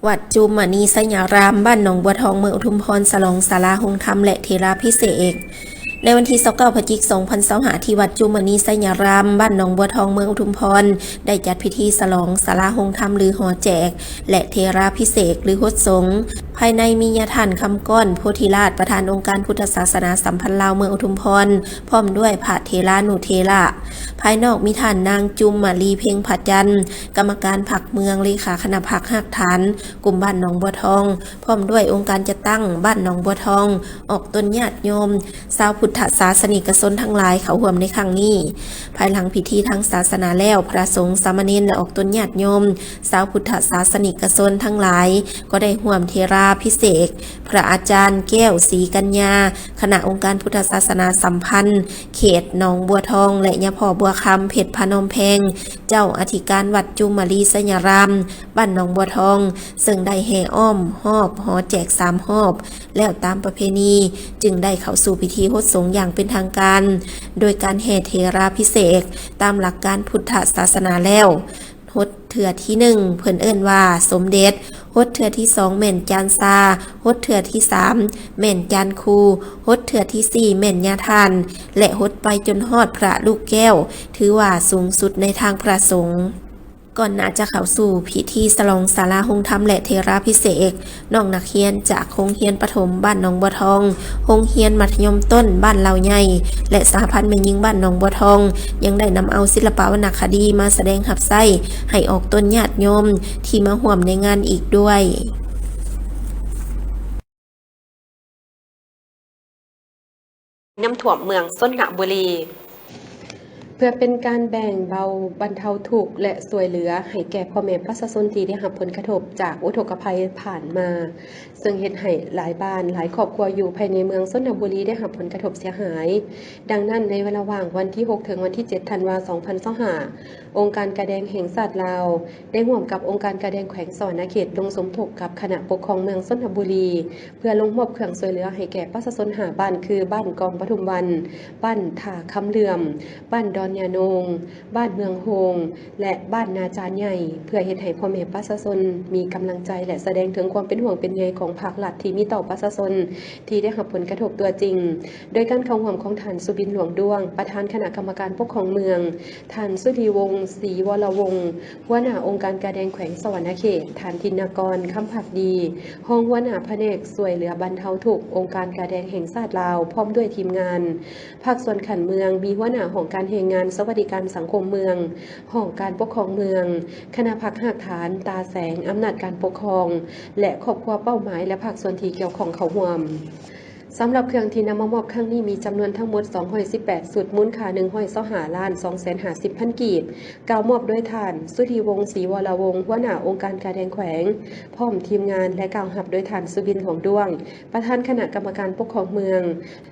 ວັດຈຸມມະນີໄຊຍາຣາມ ບ້ານໜອງບົວທອງ ເມືອງອຸທຸມພອນ ສະຫຼອງສາລາໂຮງທຳ ແລະ ເຖລາພິເສກ. ໃນວັນທີຊາວເກົ້າ ພະຈິກ ສອງພັນຊາວຫ້າ ທີ່ວັດຈຸມມະນີໄຊຍາຣາມ ບ້ານໜອງບົວທອງ ເມືອງອຸທຸມພອນ ໄດ້ຈັດພິທີສະຫຼອງສາລາໂຮງທຳ ຫຼື ຫໍແຈກ ແລະ ເຖລາພິເສກ ຫຼື ຫົດສົງ. ພາຍໃນມີຍາທ່ານ ຄຳກ້ອນ ໂພທິລາດ ປະທານອົງການພຸດທະສາສະໜາສຳພັນລາວ ເມືອງອຸທຸມພອນ ພ້ອມດ້ວຍພະເຖລານຸເຖລະ. ພາຍນອກມີທ່ານນາງ ຈຸມມະລີ ເພັງພະຈັນ ກຳມະການພັກເມືອງ, ເລຂາຄະນະພັກຮາກຖານ ກຸ່ມບ້ານໜອງບົວທອງ ພ້ອມດ້ວຍອົງການຈັດຕັ້ງບ້ານໜອງບົວທອງ, ອອກຕົນຍາດໂຍມ, ຊາວພຸດທະສາສະນິກະຊົນທັງຫຼາຍເຂົ້າຮ່ວມໃນຄັ້ງນີ້. ພາຍຫຼັງພິທີທາງສາສະໜາແລ້ວ, ພະສົງ, ສາມະເນນ ແລະ ອອກຕົນຍາດໂຍມ, ຊາວພຸດທະສາສະນິກະຊົນທັງຫຼາຍ ກໍໄດ້ຮ່ວມເຖລາພິເສກ ພະອາຈານ ແກ້ວ ສີກັນຍາ ຄະນະອົງການພຸດທະສາສະໜາສຳພັນ ເຂດໜອງບົວທອງ ແລະ ຍາພໍ່ບົວຄຳ ເພັດພະນອມແພງ ເຈົ້າອະທິການວັດຈຸມມະລີໄຊຍາຣາມ ບ້ານໜອງບົວທອງ ເຊິ່ງໄດ້ແຫ່ອ້ອມຮອບຫໍແຈກສາມຮອບ ແລ້ວຕາມປະເພນີ ຈຶ່ງໄດ້ເຂົ້າສູ່ພິທີຫົດສົງຢ່າງເປັນທາງການ ໂດຍການແຫ່ເຖລາພິເສກ ຕາມຫຼັກການພຸດທະສາສະໜາແລ້ວ. ຫົດເທື່ອທີໜຶ່ງ ເພິ່ນເອີ້ນວ່າສົມເດັດ, ຫົດເທື່ອທີສອງ ແມ່ນຈານຊາ, ຫົດເທື່ອທີສາມ ແມ່ນຈານຄູ, ຫົດເທື່ອທີສີ່ ແມ່ນຍາທ່ານ ແລະ ຫົດໄປຈົນຮອດພະລູກແກ້ວ ຖືວ່າສູງສຸດໃນທາງພະສົງ. ກ່ອນໜ້າຈະເຂົ້າສູ່ພິທີສະຫຼອງສາລາໂຮງທຳ ແລະ ເຖລາພິເສກ, ນ້ອງນັກຮຽນຈາກໂຮງຮຽນປະຖົມບ້ານໜອງບົວທອງ, ໂຮງຮຽນມັດທະຍົມຕົ້ນບ້ານເຫຼົ່າໃຫຍ່ ແລະ ສະຫະພັນແມ່ຍິງບ້ານໜອງບົວທອງ ຍັງໄດ້ນຳເອົາສິລະປະວັນນະຄະດີມາສະແດງຮັບໃຊ້ໃຫ້ອອກຕົນຍາດໂຍມທີ່ມາຮ່ວມໃນງານອີກດ້ວຍ. ນ້ຳຖ້ວມເມືອງຊົນນະບູລີ. ເພື່ອເປັນການແບ່ງເບົາບັນເທົາທຸກ ແລະ ຊ່ວຍເຫຼືອໃຫ້ແກ່ພໍ່ແມ່ປະຊາຊົນທີ່ໄດ້ຮັບຜົນກະທົບຈາກອຸທົກກະໄພຜ່ານມາ, ເຊິ່ງເຮັດໃຫ້ຫຼາຍບ້ານ, ຫຼາຍຄອບຄົວຢູ່ພາຍໃນເມືອງຊົນນະບູລີໄດ້ຮັບຜົນກະທົບເສຍຫາຍ. ດັ່ງນັ້ນ, ໃນລະຫວ່າງວັນທີຫົກ ເຖິງວັນທີເຈັດ ທັນວາ ສອງພັນຊາວຫ້າ, ອົງການກາແດງແຫ່ງຊາດລາວ ໄດ້ຮ່ວມກັບອົງການກາແດງແຂວງສະຫວັນນະເຂດ ລົງສົມທົບກັບຄະນະປົກຄອງເມືອງຊົນນະບູລີ ເພື່ອລົງມອບເຄື່ອງຊ່ວຍເຫຼືອໃຫ້ແກ່ປະຊາຊົນຫ້າບ້ານ ຄື ບ້ານກອງປະທຸມວັນ, ບ້ານທ່າຄຳເຫຼື່ອມ, ບ້ານດອນຍາໂນງ, ບ້ານເມືອງໂຮງ ແລະ ບ້ານນາຈານໃຫຍ່ ເພື່ອເຮັດໃຫ້ພໍ່ແມ່ປະຊາຊົນມີກຳລັງໃຈ ແລະ ສະແດງເຖິງຄວາມເປັນຫ່ວງເປັນໃຍຂອງພາກລັດທີ່ມີຕໍ່ປະຊາຊົນທີ່ໄດ້ຮັບຜົນກະທົບຕົວຈິງ, ໂດຍການເຂົ້າຮ່ວມຂອງທ່ານ ສຸບິນ ຫຼວງດ້ວງ ປະທານຄະນະກຳມະການປົກຄອງເມືອງ, ທ່ານ ສຸທີວົງ ສີວໍລະວົງ ຫົວໜ້າອົງການກາແດງແຂວງສະຫວັນນະເຂດ, ທ່ານ ທິນນະກອນ ຄຳພັກດີ ຮອງຫົວໜ້າພະແນກຊ່ວຍເຫຼືອບັນເທົາທຸກ ອົງການກາແດງແຫ່ງຊາດລາວ ພ້ອມດ້ວຍທີມງານ. ພາກສ່ວນຂັ້ນເມືອງ ມີຫົວໜ້າຫ້ອງການແຮງງານ, ສະຫວັດດີການສັງຄົມເມືອງ, ຫ້ອງການປົກຄອງເມືອງ, ຄະນະພັກຮາກຖານ, ຕາແສງ, ອຳນາດການປົກຄອງ ແລະ ຄອບຄົວເປົ້າໝາຍ ແລະ ພາກສ່ວນທີ່ກ່ຽວຂ້ອງເຂົ້າຮ່ວມ. ສຳລັບເຄື່ອງທີ່ນຳມາມອບຄັ້ງນີ້ ມີຈຳນວນທັງໝົດສອງຮ້ອຍສິບແປດຊຸດ, ມູນຄ່າໜຶ່ງຮ້ອຍຊາວຫ້າລ້ານສອງແສນຫ້າສິບພັນກີບ, ກ່າວມອບໂດຍທ່ານ ສຸທີວົງ ສີວໍລະວົງ ຫົວໜ້າອົງການກາແດງແຂວງ ພ້ອມທີມງານ ແລະ ກ່າວຮັບໂດຍທ່ານ ສຸບິນ ຫຼວງດ້ວງ ປະທານຄະນະກຳມະການປົກຄອງເມືອງ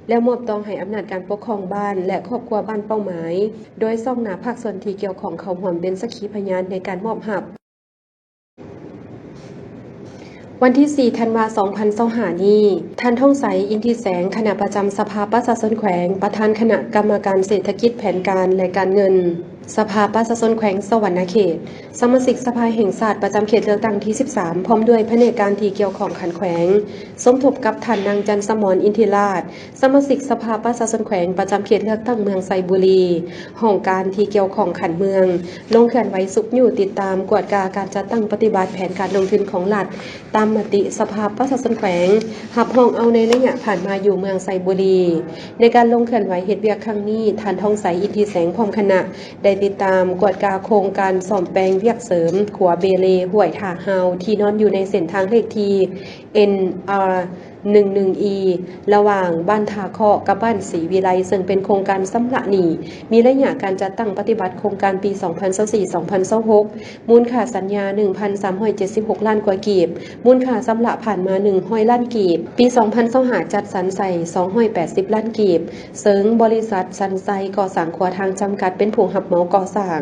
ແລ້ວມອບຕໍ່ໃຫ້ອຳນາດການປົກຄອງບ້ານ ແລະ ຄອບຄົວບ້ານເປົ້າໝາຍ, ໂດຍຊອງໜ້າພາກສ່ວນທີ່ກ່ຽວຂ້ອງເຂົ້າຮ່ວມເປັນສັກຂີພະຍານໃນການມອບຮັບ. ວັນທີສີ່ ທັນວາ ສອງພັນຊາວຫ້ານີ້, ທ່ານ ທອງໃສ ອິນທິແສງ ຄະນະປະຈຳສະພາປະຊາຊົນແຂວງ, ປະທານຄະນະກຳມະການເສດຖະກິດ, ແຜນການ ແລະ ການເງິນ ສະພາປະຊາຊົນແຂວງສະຫວັນນະເຂດ, ສະມາຊິກສະພາແຫ່ງຊາດປະຈຳເຂດເລືອກຕັ້ງທີສິບສາມ ພ້ອມດ້ວຍພະແນກການທີ່ກ່ຽວຂ້ອງຂັ້ນແຂວງ, ສົມທົບກັບທ່ານນາງ ຈັນສະໝອນ ອິນທິລາດ ສະມາຊິກສະພາປະຊາຊົນແຂວງປະຈຳເຂດເລືອກຕັ້ງເມືອງໄຊບູລີ, ຫ້ອງການທີ່ກ່ຽວຂ້ອງຂັ້ນເມືອງ ລົງເຄື່ອນໄຫວຊຸກຍູ້ຕິດຕາມກວດກາການຈັດຕັ້ງປະຕິບັດແຜນການລົງທຶນຂອງລັດ ຕາມມະຕິສະພາປະຊາຊົນແຂວງຮັບຮອງເອົາໃນໄລຍະຜ່ານມາຢູ່ເມືອງໄຊບູລີ. ໃນການລົງເຄື່ອນໄຫວເຮັດວຽກຄັ້ງນີ້, ທ່ານ ທອງໃສ ອິນທິແສງ ພ້ອມຄະນະ ໄດ້ຕິດຕາມກວດກາໂຄງການສ້ອມແປງວຽກເສີມຂົວເບເລຫ້ວຍທ່າຮາວ ທີ່ນອນຢູ່ໃນເສັ້ນທາງເລກທີ ເອັນ ອາ ໜຶ່ງໜຶ່ງອີ ລະຫວ່າງບ້ານທ່າເຄາະກັບບ້ານສີວິໄລ, ເຊິ່ງເປັນໂຄງການຊຳລະໜີ້ ມີໄລຍະການຈັດຕັ້ງປະຕິບັດໂຄງການປີສອງພັນຊາວສີ່ ສອງພັນຊາວຫົກ ມູນຄ່າສັນຍາໜຶ່ງພັນສາມຮ້ອຍເຈັດສິບຫົກລ້ານກວ່າກີບ, ມູນຄ່າຊຳລະຜ່ານມາໜຶ່ງຮ້ອຍລ້ານກີບ, ປີສອງພັນຊາວຫ້າຈັດສັນໃສ່ສອງຮ້ອຍແປດສິບລ້ານກີບ, ເຊິ່ງບໍລິສັດສັນໄຊກໍ່ສ້າງຂົວທາງຈຳກັດເປັນຜູ້ຮັບເໝົາກໍ່ສ້າງ.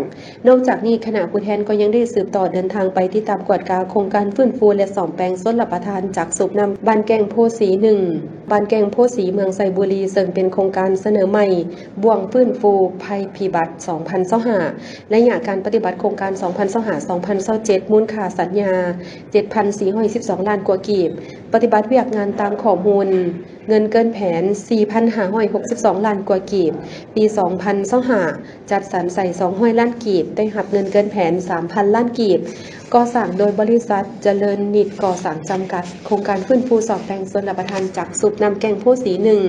ນອກຈາກນີ້, ຄະນະຜູ້ແທນກໍຍັງໄດ້ສືບຕໍ່ເດີນທາງໄປຕິດຕາມກວດກາໂຄງການຟື້ນຟູ ແລະ ສ້ອມແປງຊົນລະປະທານຈ ສູບນ້ຳບ້ານແກ້ງໂພສີໜຶ່ງ ບ້ານແກ້ງໂພສີ ເມືອງໄຊບູລີ ເຊິ່ງເປັນໂຄງການສະເໜີໃໝ່ ບ່ວງຟື້ນຟູໄພພິບັດ ສອງພັນຊາວຫ້າ ໄລຍະການປະຕິບັດໂຄງການ ສອງພັນຊາວຫ້າ ສອງພັນຊາວເຈັດ ມູນຄ່າສັນຍາ ເຈັດພັນສີ່ຮ້ອຍສິບສອງລ້ານກວ່າກີບ, ປະຕິບັດວຽກງານຕາມຂໍ້ມູນ ເງິນເກີນແຜນ ສີ່ພັນຫ້າຮ້ອຍຫົກສິບສອງລ້ານກວ່າກີບ, ປີສອງພັນຊາວຫ້າ ຈັດສັນໃສ່ສອງຮ້ອຍລ້ານກີບ, ໄດ້ຮັບເງິນເກີນແຜນສາມພັນລ້ານກີບ, ກໍ່ສ້າງໂດຍບໍລິສັດຈະເລີນນິດກໍ່ສ້າງຈຳກັດ, ໂຄງການຟື້ນຟູສ້ອມແປງຊົນລະປະທານຈັກສູບນ້ຳແກ້ງໂພສີໜຶ່ງ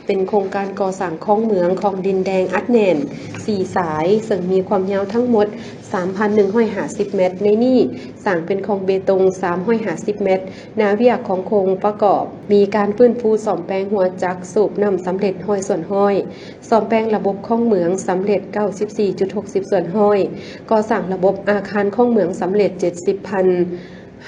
ເປັນໂຄງການກໍ່ສ້າງຄອງເໝືອງ ຄອງດິນແດງອັດແໜ້ນ ສີ່ສາຍ, ເຊິ່ງມີຄວາມຍາວທັງໝົດ ສາມພັນໜຶ່ງຮ້ອຍຫ້າສິບແມັດ, ໃນນີ້ສ້າງເປັນຄອງເບຕົງ ສາມຮ້ອຍຫ້າສິບແມັດ. ໜ້າວຽກຂອງໂຄງປະກອບ ມີການຟື້ນຟູສ້ອມແປງຫົວຈັກສູບນ້ຳສຳເລັດຮ້ອຍສ່ວນຮ້ອຍ, ສ້ອມແປງລະບົບຄອງເໝືອງສຳເລັດເກົ້າສິບສີ່ຈຸດຫົກສິບສ່ວນຮ້ອຍ, ກໍ່ສ້າງລະບົບອາຄານຄອງເໝືອງສຳເລັດເຈັດສິບພັນ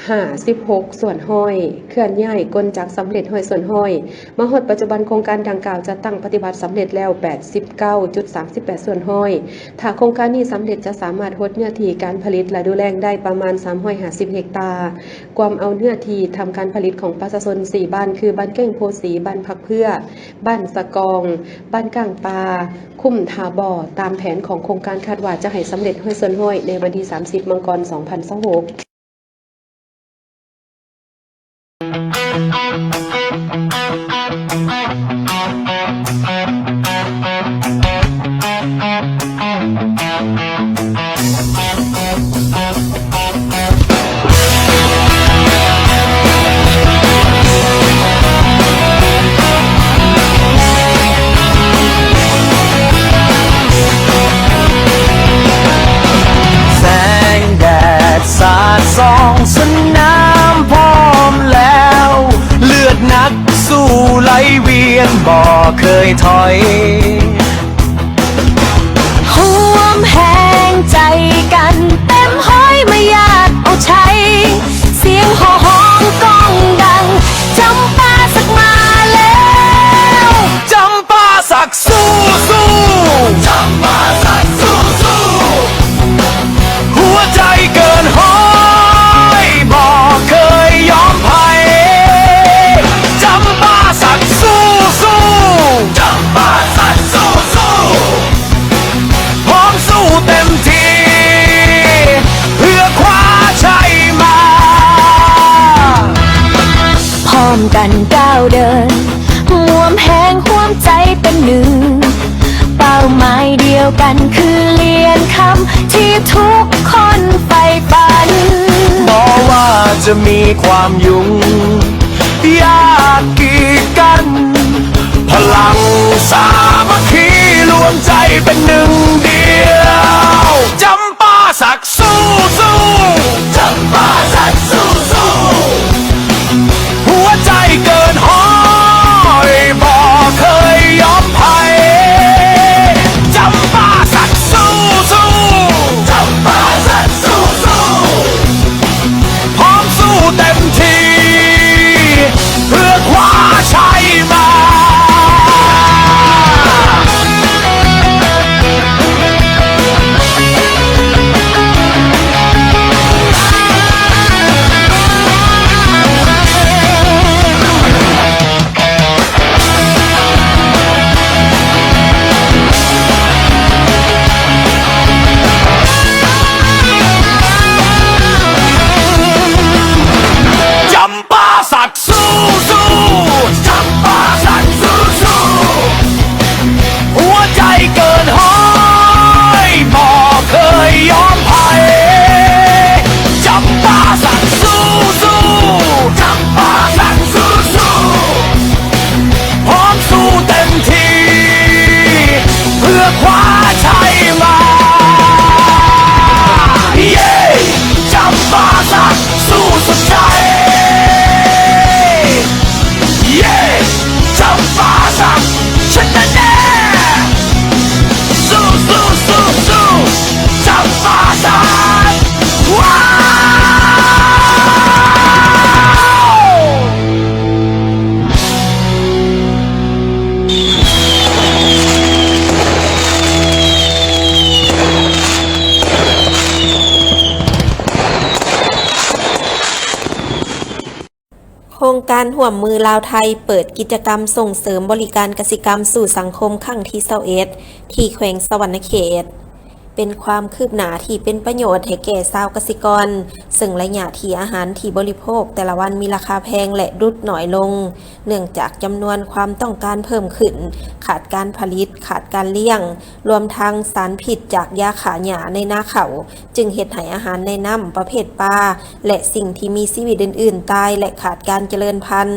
ຫ້າສິບຫົກສ່ວນຮ້ອຍ, ເຄື່ອນຍ້າຍກົນຈັກສຳເລັດຮ້ອຍສ່ວນຮ້ອຍ. ມາຮອດປັດຈຸບັນ, ໂຄງການດັ່ງກ່າວຈັດຕັ້ງປະຕິບັດສຳເລັດແລ້ວແປດສິບເກົ້າຈຸດສາມສິບແປດສ່ວນຮ້ອຍ. ຖ້າໂຄງການນີ້ສຳເລັດ, ຈະສາມາດຫົດເນື້ອທີ່ການຜະລິດລະດູແລ້ງໄດ້ປະມານສາມຮ້ອຍຫ້າສິບເຮັກຕາ, ກວມເອົາເນື້ອທີ່ທຳການຜະລິດຂອງປະຊາຊົນສີ່ບ້ານ ຄື ບ້ານແກ້ງໂພສີ, ບ້ານຜັກເຜືອ, ບ້ານສະກອງ, ບ້ານກ້າງປ່າ, ຄຸ້ມທ່າບໍ່, ຕາມແຜນຂອງໂຄງການຄາດວ່າຈະໃຫ້ສຳເລັດຮ້ອຍສ່ວນຮ້ອຍໃນວັນທີສາມສິບ ມັງກອນ ສອງພັນຊາວຫົກ. ແສງແດດສາດສ່ອງສະໜາມພ້ອມແລ້ວ, ເລືອດນັກສູ້ໄຫຼວຽນບໍ່ເຄີຍຖອຍ. ຮ່ວມແຮງໃຈກັນເຕັມຮ້ອຍມາຢາກເອົາໄຊ, ສຽງຫໍຮ້ອງກ້ອງດັງ ຈຳປາສັກມາແລ້ວ, ຈຳປາສັກ ສູ້ໆ ຈຳປາສັກ ສູ້ໆ ຫົວໃຈເກີນຮ້ອຍ ບໍ່ເຄີຍຍອມໃຜ, ຈຳປາສັກ ສູ້ໆ ຈຳປາສັກ ສູ້ໆ ພ້ອມສູ້ເຕັມທີ່ ເພື່ອຄວ້າໄຊມາ. ພ້ອມກັນກ້າວເດີນ, ຮ່ວມແຮງຮ່ວມໃຈເປັນໜຶ່ງ, ເປົ້າໝາຍດຽວກັນຄືຫຼຽນຄຳທີ່ທຸກຄົນໃຝ່ຝັນ. ບໍ່ວ່າຈະມີຄວາມຫຍຸ້ງຍາກກີດກັນ, ພະລັງສາມັກຄີລວມໃຈເປັນໜຶ່ງດຽວ, ຈຳປາສັກ ສູ້ໆ ຈຳປາສັກ ສູ້ໆ ຫົວໃຈເກີນຮ້ອຍ ບໍ່ເຄີຍຍອມໃຜ, ຈຳປາສັກ ສູ້ໆ ຈຳປາສັກ ສູ້ໆ ພ້ອມສູ້ເຕັມທີ່ ເພື່ອຄວ້າໄຊມາ. ໂຄງການຮ່ວມມືລາວ-ໄທ ເປີດກິດຈະກຳສົ່ງເສີມບໍລິການກະສິກຳສູ່ສັງຄົມຄັ້ງທີຊາວເອັດ ທີ່ແຂວງສະຫວັນນະເຂດ ເປັນຄວາມຄືບໜ້າທີ່ເປັນປະໂຫຍດໃຫ້ແກ່ຊາວກະສິກອນ, ເຊິ່ງໄລຍະທີ່ອາຫານທີ່ບໍລິໂພກແຕ່ລະວັນມີລາຄາແພງ ແລະ ຫຼຸດໜ້ອຍລົງ ເນື່ອງຈາກຈຳນວນຄວາມຕ້ອງການເພີ່ມຂຶ້ນ, ຂາດການຜະລິດ, ຂາດການລ້ຽງ, ລວມທັງສານພິດຈາກຢາຂ້າຫຍ້າໃນນາເຂົ້າ, ຈຶ່ງເຮັດໃຫ້ອາຫານໃນນ້ຳປະເພດປາ ແລະ ສິ່ງທີ່ມີຊີວິດອື່ນໆຕາຍ ແລະ ຂາດການຈະເລີນພັນ.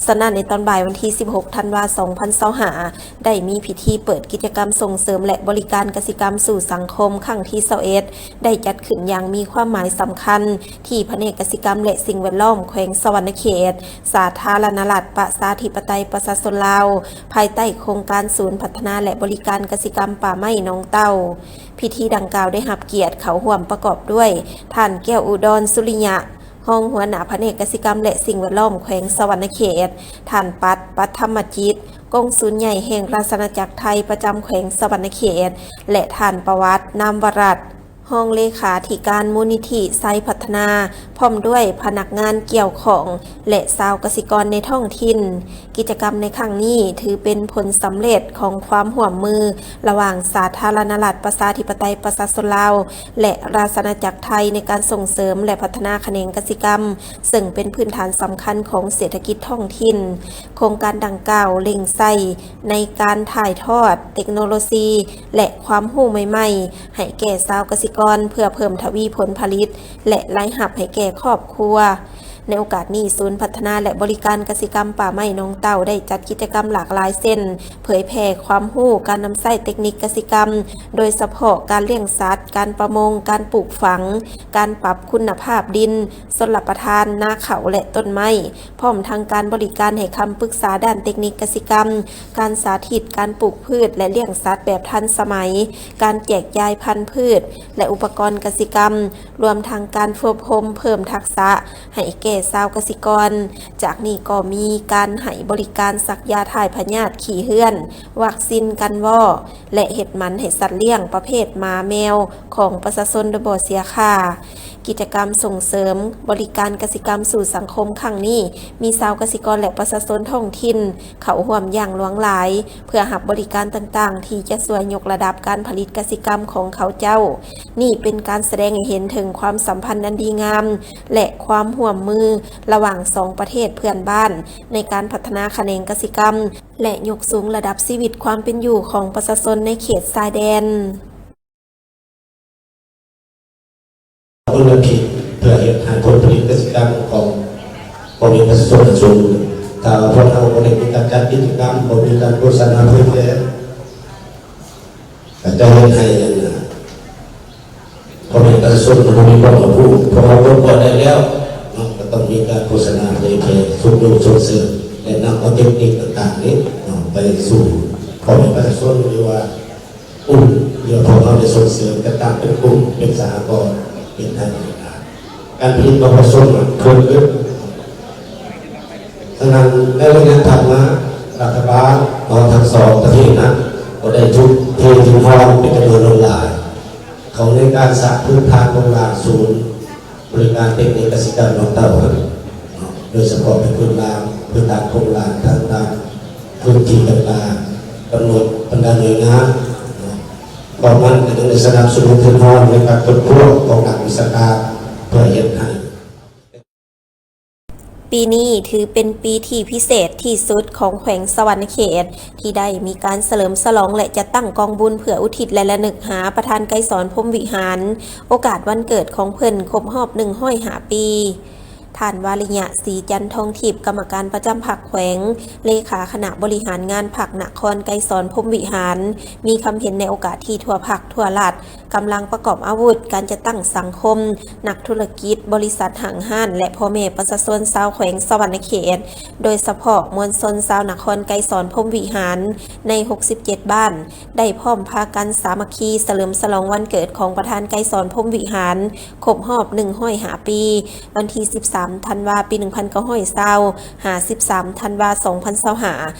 ສະນັ້ນ, ໃນຕອນບ່າຍວັນທີສິບຫົກ ທັນວາ ສອງພັນຊາວຫ້າ ໄດ້ມີພິທີເປີດກິດຈະກຳສົ່ງເສີມ ແລະ ບໍລິການກະສິກຳສູ່ສັງຄົມຄັ້ງທີຊາວເອັດ ໄດ້ຈັດຂຶ້ນຢ່າງມີຄວາມໝາຍສຳຄັນ ທີ່ພະແນກກະສິກຳ ແລະ ສິ່ງແວດລ້ອມແຂວງສະຫວັນນະເຂດ, ສາທາລະນະລັດ ປະຊາທິປະໄຕ ປະຊາຊົນລາວ, ພາຍໃຕ້ໂຄງການສູນພັດທະນາ ແລະ ບໍລິການກະສິກຳປ່າໄມ້ໜອງເຕົ່າ. ພິທີດັ່ງກ່າວໄດ້ຮັບກຽດເຂົ້າຮ່ວມປະກອບດ້ວຍ ທ່ານ ແກ້ວອຸດອນ ສຸລິຍະ ຮອງຫົວໜ້າພະແນກກະສິກຳ ແລະ ສິ່ງແວດລ້ອມແຂວງສະຫວັນນະເຂດ, ທ່ານ ປັດ ປັດທຳມະຈິດ ກົງສຸນໃຫຍ່ແຫ່ງລາຊະອານາຈັກໄທປະຈຳແຂວງສະຫວັນນະເຂດ ແລະ ທ່ານ ປະຫວັດ ນາມວະລັດ ຮອງເລຂາທິການມູນນິທິໄຊພັດທະນາ ພ້ອມດ້ວຍພະນັກງານກ່ຽວຂ້ອງ ແລະ ຊາວກະສິກອນໃນທ້ອງຖິ່ນ. ກິດຈະກຳໃນຄັ້ງນີ້ຖືເປັນຜົນສຳເລັດຂອງຄວາມຮ່ວມມືລະຫວ່າງສາທາລະນະລັດ ປະຊາທິປະໄຕ ປະຊາຊົນລາວ ແລະ ລາຊະອານາຈັກໄທ ໃນການສົ່ງເສີມ ແລະ ພັດທະນາຂະແໜງກະສິກຳ, ເຊິ່ງເປັນພື້ນຖານສຳຄັນຂອງເສດຖະກິດທ້ອງຖິ່ນ. ໂຄງການດັ່ງກ່າວເລັ່ງໃສ່ໃນການຖ່າຍທອດເຕັກໂນໂລຊີ ແລະ ຄວາມຮູ້ໃໝ່ໆ ໃຫ້ແກ່ຊາວກະສິກອນ ເພື່ອເພີ່ມທະວີຜົນຜະລິດ ແລະ ລາຍຮັບໃຫ້ແກ່ຄອບຄົວ. ໃນໂອກາດນີ້, ສູນພັດທະນາ ແລະ ບໍລິການກະສິກຳປ່າໄມ້ໜອງເຕົ່າ ໄດ້ຈັດກິດຈະກຳຫຼາກຫຼາຍເຊັ່ນ ເຜີຍແຜ່ຄວາມຮູ້ການນຳໃຊ້ເຕັກນິກກະສິກຳ, ໂດຍສະເພາະການລ້ຽງສັດ, ການປະມົງ, ການປູກຝັງ, ການປັບຄຸນນະພາບດິນ, ຊົນລະປະທານ, ນາເຂົ້າ ແລະ ຕົ້ນໄມ້, ພ້ອມທັງການບໍລິການໃຫ້ຄຳປຶກສາດ້ານເຕັກນິກກະສິກຳ, ການສາທິດການປູກພືດ ແລະ ລ້ຽງສັດແບບທັນສະໄໝ, ການແຈກຈ່າຍພັນພືດ ແລະ ອຸປະກອນກະສິກຳ, ລວມທັງການຝຶກອົບຮົມເພີ່ມທັກສະໃຫ້ແກ່ຊາວກະສິກອນ. ຈາກນີ້ກໍມີການໃຫ້ບໍລິການສັກຢາຖ່າຍພະຍາດຂີ້ເຮືອນ, ວັກຊີນກັນວໍ້ ແລະ ເຮັດໝັນໃຫ້ສັດລ້ຽງປະເພດໝາແມວຂອງປະຊາຊົນໂດຍບໍ່ເສຍຄ່າ. ກິດຈະກຳສົ່ງເສີມບໍລິການກະສິກຳສູ່ສັງຄົມຄັ້ງນີ້ ມີຊາວກະສິກອນ ແລະ ປະຊາຊົນທ້ອງຖິ່ນເຂົ້າຮ່ວມຢ່າງຫຼວງຫຼາຍ ເພື່ອຮັບບໍລິການຕ່າງໆ ທີ່ຈະຊ່ວຍຍົກລະດັບການຜະລິດກະສິກຳຂອງເຂົາເຈົ້າ. ນີ້ເປັນການສະແດງໃຫ້ເຫັນເຖິງຄວາມສຳພັນອັນດີງາມ ແລະ ຄວາມຮ່ວມມືລະຫວ່າງສອງປະເທດເພື່ອນບ້ານ ໃນການພັດທະນາຂະແໜງກະສິກຳ ແລະ ຍົກສູງລະດັບຊີວິດຄວາມເປັນຢູ່ຂອງປະຊາຊົນໃນເຂດຊາຍແດນ. ມົນລະພິດ ເພື່ອເຮັດໃຫ້ຜົນຜະລິດກະສິກຳຂອງພໍ່ແມ່ປະຊາຊົນສູງ. ຖ້າວ່າພວກເຮົາບໍ່ໄດ້ມີການຈັດກິດຈະກຳ, ບໍ່ມີການໂຄສະນາເຜີຍແຜ່, ກໍຈະເຮັດໃຫ້ອັນນ່າ ພໍ່ແມ່ປະຊາຊົນກໍບໍ່ມີຄວາມຮູ້. ພວກເຮົາປົດປ່ອຍໄດ້ແລ້ວເນາະ, ກໍຕ້ອງມີການໂຄສະນາເຜີຍແຜ່, ຊຸກຍູ້ສົ່ງເສີມ ແລະ ນຳເອົາເຕັກນິກຕ່າງໆນີ້ເນາະ ໄປສູ່ພໍ່ແມ່ປະຊາຊົນ ຫຼືວ່າ ກຸ່ມທີ່ວ່າພວກເຮົາໄດ້ສົ່ງເສີມກັນຕັ້ງເປັນກຸ່ມ ເປັນສະຫະກອນ ເປັນທາງການ ການຜະລິດຂອງປະຊາຊົນເພີ່ມຂຶ້ນ. ສະນັ້ນ ໃນໄລຍະຜ່ານມາ ລັດຖະບານຂອງທັງສອງປະເທດນັ້ນ ກໍໄດ້ທຸນເທທຶນຮອນເປັນຈຳນວນຫຼວງຫຼາຍ ເຂົ້າໃນການສ້າງພື້ນຖານໂຄງລ່າງສູນ ບໍລິການເຕັກນິກກະສິກຳນອກເຕົ່າເນາະ, ໂດຍສະເພາະເປັນພື້ນລ່າງ, ພື້ນຖານໂຄງລ່າງທາງດ້ານພື້ນທີ່ຕ່າງໆ, ກຳນົດບັນດາໜ່ວຍງານເນາະ, ພ້ອມນັ້ນກໍຍັງໄດ້ສະໜັບສະໜູນທຶນຮອນໃນການຄົ້ນຄວ້າຂອງນັກວິຊາການ ເພື່ອເຮັດໃຫ້ ປີນີ້ຖືເປັນປີທີ່ພິເສດທີ່ສຸດຂອງແຂວງສະຫວັນນະເຂດ ທີ່ໄດ້ມີການສະເຫຼີມສະຫຼອງ ແລະ ຈັດຕັ້ງກອງບຸນເພື່ອອຸທິດ ແລະ ລະນຶກຫາປະທານໄກສອນ ພົມວິຫານ ໂອກາດວັນເກີດຂອງເພິ່ນຄົບຮອບໜຶ່ງຮ້ອຍຫ້າປີ. ທ່ານ ວາລິຍະ ສີຈັນທອງທິບ ກຳມະການປະຈຳພັກແຂວງ, ເລຂາຄະນະບໍລິຫານງານພັກນະຄອນໄກສອນ ພົມວິຫານ ມີຄຳເຫັນໃນໂອກາດທີ່ທົ່ວພັກທົ່ວລັດ ກຳລັງປະກອບອາວຸດ, ການຈັດຕັ້ງສັງຄົມ, ນັກທຸລະກິດ, ບໍລິສັດຫ້າງຮ້ານ ແລະ ພໍ່ແມ່ປະຊາຊົນຊາວແຂວງສະຫວັນນະເຂດ, ໂດຍສະເພາະມວນຊົນຊາວນະຄອນໄກສອນ ພົມວິຫານ ໃນຫົກສິບເຈັດບ້ານ ໄດ້ພ້ອມພາກັນສາມັກຄີສະເຫຼີມສະຫຼອງວັນເກີດຂອງປະທານໄກສອນ ພົມວິຫານ ຄົບຮອບໜຶ່ງຮ້ອຍຫ້າປີ ວັນທີສິບສາມ ສາມທັນວາ ປີໜຶ່ງພັນເກົ້າຮ້ອຍຊາວ ຫາສິບສາມທັນວາ ສອງພັນຊາວຫ້າ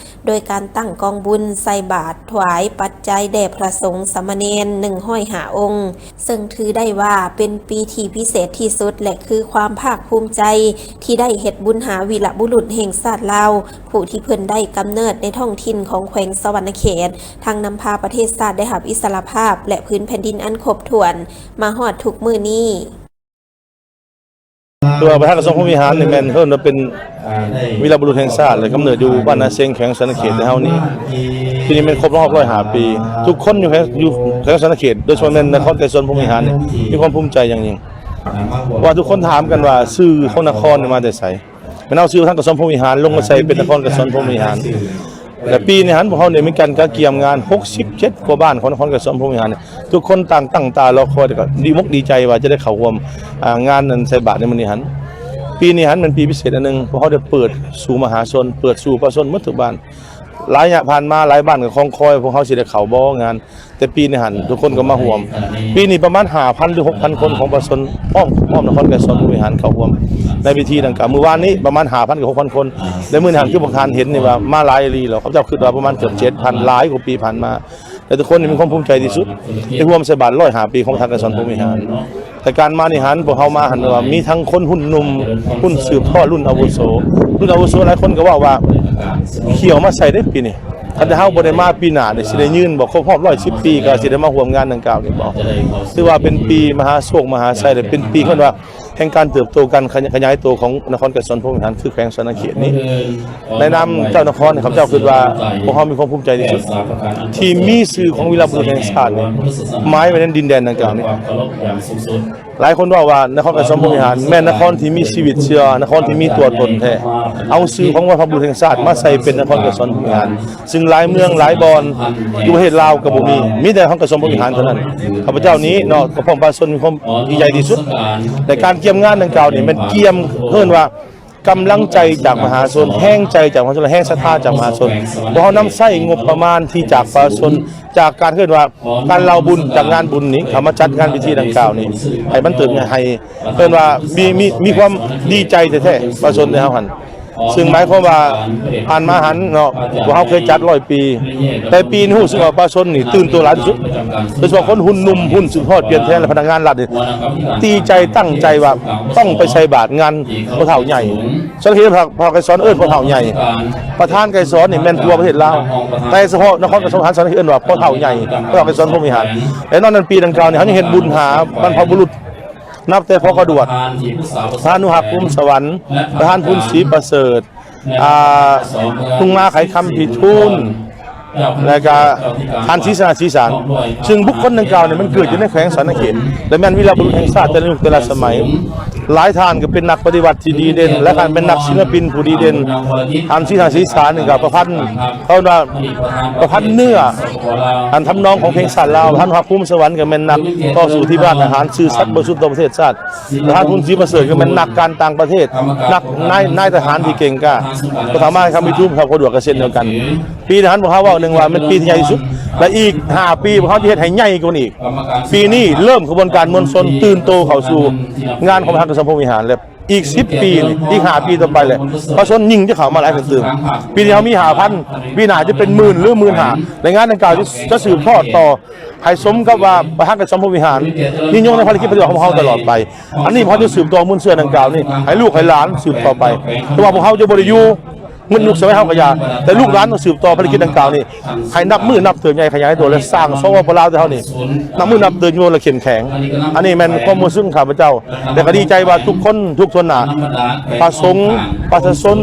ໂດຍການຕັ້ງກອງບຸນໃສ່ບາດຖວາຍປັດໄຈແດ່ພະສົງສາມະເນນ ໜຶ່ງຮ້ອຍຫ້າອົງ ເຊິ່ງຖືໄດ້ວ່າເປັນປີທີ່ພິເສດທີ່ສຸດ ແລະ ຄືຄວາມພາກພູມໃຈທີ່ໄດ້ເຮັດບຸນຫາວີລະບຸລຸດແຫ່ງຊາດລາວ ຜູ້ທີ່ເພິ່ນໄດ້ກຳເນີດໃນທ້ອງຖິ່ນຂອງແຂວງສະຫວັນນະເຂດ, ທັງນຳພາປະເທດຊາດໄດ້ຮັບອິດສະຫຼະພາບ ແລະ ພື້ນແຜ່ນດິນອັນຄົບຖ້ວນ ມາຮອດທຸກມື້ນີ້. ຄືວ່າປະທານກະຊວງພົມວິຫານນີ້ແມ່ນເອີ້ນວ່າເປັນ ວີລະບຸລຸດແຫ່ງຊາດ ແລະ ກຳເນີດຢູ່ບ້ານນາເຊັງ ແຂວງສະຫວັນນະເຂດໃນເຮົານີ້. ປີນີ້ແມ່ນຄົບຮອບຮ້ອຍຫ້າປີ. ທຸກຄົນຢູ່ແຂວງ ຢູ່ແຂວງສະຫວັນນະເຂດ ໂດຍສະເພາະແມ່ນນະຄອນໄກສອນພົມວິຫານນີ້ ມີຄວາມພູມໃຈຢ່າງຍິ່ງ. ເພາະວ່າທຸກຄົນຖາມກັນວ່າຊື່ຂອງນະຄອນນີ້ມາແຕ່ໃສ? ແມ່ນເອົາຊື່ທາງກະຊວງພົມວິຫານລົງມາໃສ່ເປັນນະຄອນໄກສອນພົມວິຫານ. ແລະ ປີນີ້ຫັ້ນ ພວກເຮົາໄດ້ມີການກະກຽມງານ ຫົກສິບເຈັດກວ່າບ້ານຂອງນະຄອນໄກສອນພົມວິຫານ ທຸກຄົນຕ່າງຕັ້ງຕາລໍຄອຍ ແລ້ວກໍດີອົກດີໃຈວ່າຈະໄດ້ເຂົ້າຮ່ວມ ອ່າ ງານອັນໃສ່ບາດໃນມື້ນີ້ຫັ້ນ. ປີນີ້ຫັ້ນແມ່ນປີພິເສດອັນໜຶ່ງ ພວກເຮົາໄດ້ເປີດສູ່ມະຫາຊົນ ເປີດສູ່ປະຊາຊົນໝົດທຸກບ້ານ. ລະຍະຜ່ານມາຫຼາຍບ້ານກໍຄອງຄອຍ ພວກເຮົາຊິໄດ້ເຂົ້າບໍ່ງານ ແຕ່ປີນີ້ຫັ້ນທຸກຄົນກໍມາຮ່ວມ. ປີນີ້ປະມານຫ້າພັນ ຫຼື ຫົກພັນຄົນຂອງປະຊາຊົນອ້ອມ ອ້ອມນະຄອນໄກສອນພົມວິຫານເຂົ້າຮ່ວມໃນພິທີດັ່ງກ່າວ. ມື້ວານນີ້ປະມານຫ້າພັນ ກັບ ຫົກພັນຄົນ ແລະ ມື້ນີ້ຫັ້ນຄືພວກທ່ານເຫັນນີ້ວ່າມາຫຼາຍອີ່ຫຼີແລ້ວ. ຂ້າພະເຈົ້າຄິດວ່າປະມານເກືອບເຈັດພັນ ຫຼາຍກວ່າປີຜ່ານມາ ແລະ ທຸກຄົນມີຄວາມພູມໃຈທີ່ສຸດ ໄດ້ຮ່ວມໃສ່ບາດຮ້ອຍຫ້າປີຂອງທາງໄກສອນພົມວິຫານ. ແຕ່ການມານີ້ຫັ້ນ ພວກເຮົາມາຫັ້ນວ່າມີທັງຄົນຮຸ່ນໜຸ່ມ ຮຸ່ນສືບທອດ ລຸ້ນອາວຸໂສ. ລຸ້ນອາວຸໂສຫຼາຍຄົນກໍເວົ້າວ່າ ຂ້ຽວມາໃສ່ເດ້ປີນີ້. ຄັນແຕ່ເຮົາບໍ່ໄດ້ມາປີໜ້ານີ້ ຊິໄດ້ຍືນບໍ່? ຄົບຮອບຮ້ອຍສິບປີ ກໍຊິໄດ້ມາຮ່ວມງານດັ່ງກ່າວນີ້ບໍ່? ຖືວ່າເປັນປີມະຫາໂຊກມະຫາໄຊ ແລະ ເປັນປີເອີ້ນວ່າແຫ່ງການເຕີບໂຕ ການຂະຫຍາຍໂຕຂອງນະຄອນໄກສອນພົມວິຫານ ຄືແຂວງສະຫວັນນະເຂດນີ້. ໃນນາມເຈົ້ານະຄອນ ຂ້າພະເຈົ້າຄິດວ່າພວກເຮົາມີຄວາມພູມໃຈທີ່ສຸດ ທີ່ມີຊື່ຂອງວີລະບຸລຸດແຫ່ງຊາດນີ້ ໝາຍໄວ້ໃນດິນແດນດັ່ງກ່າວນີ້. ຫຼາຍຄົນເວົ້າວ່ານະຄອນໄກສອນພົມວິຫານແມ່ນນະຄອນທີ່ມີຊີວິດເຊື້ອ ນະຄອນທີ່ມີຕົວຕົນແທ້ ເອົາຊື່ຂອງບັນພະບຸລຸດແຫ່ງຊາດມາໃສ່ເປັນນະຄອນໄກສອນພົມວິຫານ ຊຶ່ງຫຼາຍເມືອງຫຼາຍບ່ອນຢູ່ປະເທດລາວກໍບໍ່ມີ ມີແຕ່ນະຄອນໄກສອນພົມວິຫານເທົ່ານັ້ນ. ຂ້າພະເຈົ້ານີ້ເນາະ ກໍພ້ອມປະຊາຊົນມີຄວາມດີໃຈທີ່ສຸດ ແລະ ການກຽມງານດັ່ງກ່າວນີ້ແມ່ນກຽມເອີ້ນວ່າ ກຳລັງໃຈຈາກມະຫາຊົນ, ແຮງໃຈຈາກມະຫາຊົນ ແລະ ແຮງສັດທາຈາກມະຫາຊົນ. ພວກເຮົານຳໃຊ້ງົບປະມານທີ່ຈາກປະຊາຊົນ, ຈາກການເອີ້ນວ່າການເລົ່າບຸນ, ຈາກງານບຸນນີ້ ເຂົ້າມາຈັດງານພິທີດັ່ງກ່າວນີ້ ໃຫ້ມັນເຕີບໃຫຍ່, ໃຫ້ເອີ້ນວ່າມີ, ມີ, ມີຄວາມດີໃຈແທ້ໆ ປະຊາຊົນໃນເຮົາຫັ້ນ. ຊຶ່ງໝາຍຄວາມວ່າຜ່ານມາຫັ້ນເນາະ ພວກເຮົາເຄີຍຈັດຮ້ອຍປີ, ແຕ່ປີນີ້ຮູ້ສຶກວ່າປະຊາຊົນນີ້ຕື່ນຕົວຫຼາຍທີ່ສຸດ, ໂດຍສະເພາະຄົນຮຸ່ນໜຸ່ມ, ຮຸ່ນສືບທອດປ່ຽນແປງ ແລະ ພະນັກງານລັດນີ້ ຕີໃຈຕັ້ງໃຈວ່າຕ້ອງໄປໃສ່ບາດງານພໍ່ເຖົ້າໃຫຍ່. ສະເຫດພວກເຮົາໄກສອນເອີ້ນພໍ່ເຖົ້າໃຫຍ່, ປະທານໄກສອນນີ້ແມ່ນທົ່ວປະເທດລາວ, ແຕ່ສະເພາະນະຄອນໄກສອນສະຫວັນນະເຂດເອີ້ນວ່າພໍ່ເຖົ້າໃຫຍ່, ພໍ່ເຖົ້າໄກສອນພົມວິຫານ. ແລະ ນອກນັ້ນປີດັ່ງກ່າວນີ້ ເຮົາຍັງເຮັດບຸນຫາບັນພະບຸລຸດ ນັບແຕ່ພໍ່ກະດວດ, ພະອານຸຮັກພູມສະຫວັນ, ປະທານບຸນສີປະເສີດ, ອ່າ ລຸງມາໄຂຄຳພິທູນ ແລະກະທ່ານສີສະໜາດສີສານ. ຊຶ່ງບຸກຄົນດັ່ງກ່າວນີ້ມັນເກີດຢູ່ໃນແຂວງສະຫວັນນະເຂດ ແລະແມ່ນວີລະບຸລຸດແຫ່ງຊາດແຕ່ລະຍຸກແຕ່ລະສະໄໝ. ຫຼາຍທ່ານກໍເປັນນັກປະຕິວັດທີ່ດີເດັ່ນ ແລະການເປັນນັກສິລະປິນຜູ້ດີເດັ່ນ. ທ່ານສີສະໜາດສີສານນີ້ກໍປະພັນ ເອີ້ນວ່າປະພັນເນື້ອ ອັນທຳນອງຂອງເພງຊາດລາວ. ທ່ານຮັກພູມສະຫວັນກໍແມ່ນນັກຕໍ່ສູ້ທີ່ຕ້ານທະຫານ ຊື່ສັດບໍລິສຸດຕໍ່ປະເທດຊາດ. ທ່ານບຸນສີປະເສີດກໍແມ່ນນັກການຕ່າງປະເທດ, ນັກນາຍ, ນາຍທະຫານທີ່ເກັ່ງກ້າ. ກໍສາມາດເຂົ້າໄປປະຊຸມ ເຂົາສະດວກກໍເຊັ່ນດຽວກັນ. ປີທະຫານພວກເຮົາເວົ້າໜຶ່ງວ່າແມ່ນປີທີ່ໃຫຍ່ທີ່ສຸດ ແລະ ອີກຫ້າປີພວກເຮົາຈະເຮັດໃຫ້ໃຫຍ່ກວ່ານີ້ອີກ. ປີນີ້ເລີ່ມຂະບວນການມວນຊົນຕື່ນໂຕເຂົ້າສູ່ງານຂອງພະກະຊວງພົມວິຫານ ແລະ ອີກສິບປີນີ້, ອີກຫ້າປີຕໍ່ໄປແຫຼະ ປະຊາຊົນຍິ່ງຈະເຂົ້າມາຫຼາຍຂຶ້ນຕື່ມ. ປີນີ້ເຮົາມີຫ້າພັນ, ປີໜ້າຈະເປັນໝື່ນ ຫຼື ໝື່ນຫ້າ. ແລະ ງານດັ່ງກ່າວຈະ, ຈະສືບທອດຕໍ່ ໃຫ້ສົມກັບວ່າພະກະຊວງພົມວິຫານຍືນຍົງໃນພາລະກິດປະຕິບັດຂອງເຮົາຕະຫຼອດໄປ. ອັນນີ້ເຮົາຈະສືບຕໍ່ມູນເຊື້ອດັ່ງກ່າວນີ້ ໃຫ້ລູກໃຫ້ຫຼານສືບຕໍ່ໄປ. ເພາະວ່າພວກເຮົາຈະບໍ່ໄດ້ຢູ່ ໝົດຍຸກສະໄໝເຮົາກໍຢ່າ, ແຕ່ລູກຫຼານຕ້ອງສືບຕໍ່ພາລະກິດດັ່ງກ່າວນີ້ ໃຫ້ນັບມື້ນັບເຕີບໃຫຍ່ຂະຫຍາຍຕົວ ແລະ ສ້າງ ສປປ ລາວ ແຕ່ເຮົານີ້ ນັບມື້ນັບເຕີບຢູ່ ແລະ ເຂັ້ມແຂງ. ອັນນີ້ແມ່ນຄວາມຮູ້ສຶກຂອງຂ້າພະເຈົ້າ ແລະ ກໍດີໃຈວ່າທຸກຄົນ ທຸກທົ່ວໜ້າ ພະສົງ ປະຊາຊົນ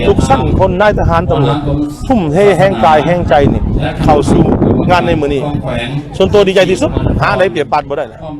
ທຸກຊັ້ນຄົນ ນາຍທະຫານ ຕຳຫຼວດ ທຸ່ມເທແຮງກາຍແຮງໃຈນີ້ ເຂົ້າສູ່ງານໃນມື້ນີ້. ສ່ວນຕົວດີໃຈທີ່ສຸດ ຫາໄດ້ປຽບປານບໍ່ໄດ້ແລ້ວ.